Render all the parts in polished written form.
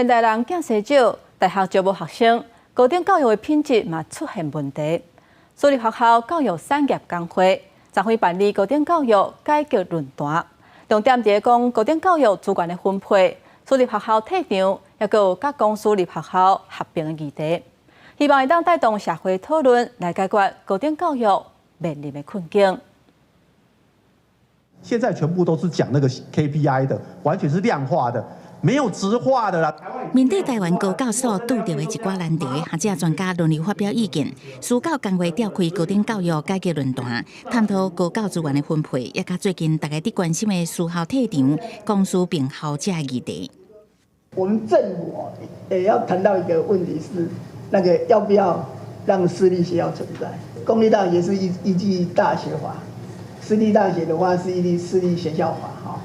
現代人見識少，大學招無學生，高等教育的品質嘛出現問題。私立學校教育產業工會昨昏辦理高等教育改革論壇，重點佇講高等教育資源的分配、私立學校退場，抑閣有佮公私立學校合併的議題，希望會當帶動社會討論來解決高等教育面臨的困境。現在全部都是講那個 KPI 的，完全是量化的。沒有質化的啦。面對台灣高教所拄著的一寡難題，學者專家輪流發表意見。私教工會召開高等教育改革論壇，探討高教資源的分配，也佮最近大家佇關心的私校退場、公私併校這議題。我們政府也要談到一個問題是，那個要不要讓私立學校存在？公立大學是依據大學法，私立大學的話是依據私立學校法，哈。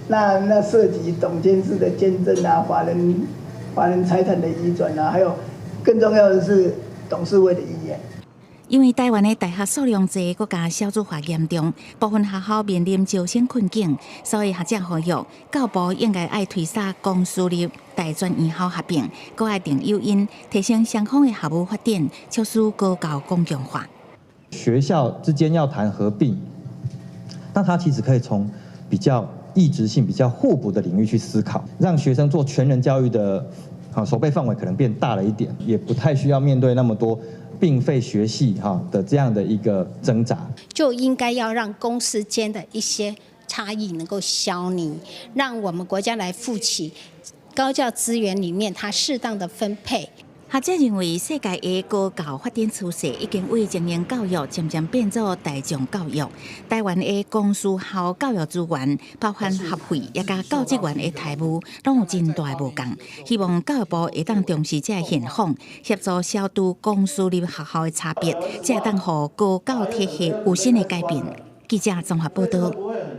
那涉及總監事的捐贈啊，法人財產的移轉啊，還有更重要的是董事會的意願。因為台灣的大學數量濟，閣加少子化嚴重，部分學校面臨招生困境，所以學者呼籲教育部應該愛推捒公私立大專院校合併，閣愛定誘因，提升雙方的學務發展，促使高教公共化。學校之間要談合併，那他其實可以從比較異質性比較互補的領域去思考，讓學生做全人教育的守備範圍可能變大了一點，也不太需要面對那麼多並廢學系哈的這樣的一個掙扎。就應該要讓公私間的一些差異能夠消弭，讓我們國家來負起高教資源裡面它適當的分配。學者認為，世界的高教發展趨勢已經為精英教育漸漸變做大眾教育。台灣的公私校教育資源，包含學費，也佮教職員的待遇，攏有真大的無仝。希望教育部會當重視這个現況，協助消除公私立學校的差別，才會當予高教體系有新的改變。記者綜合報道。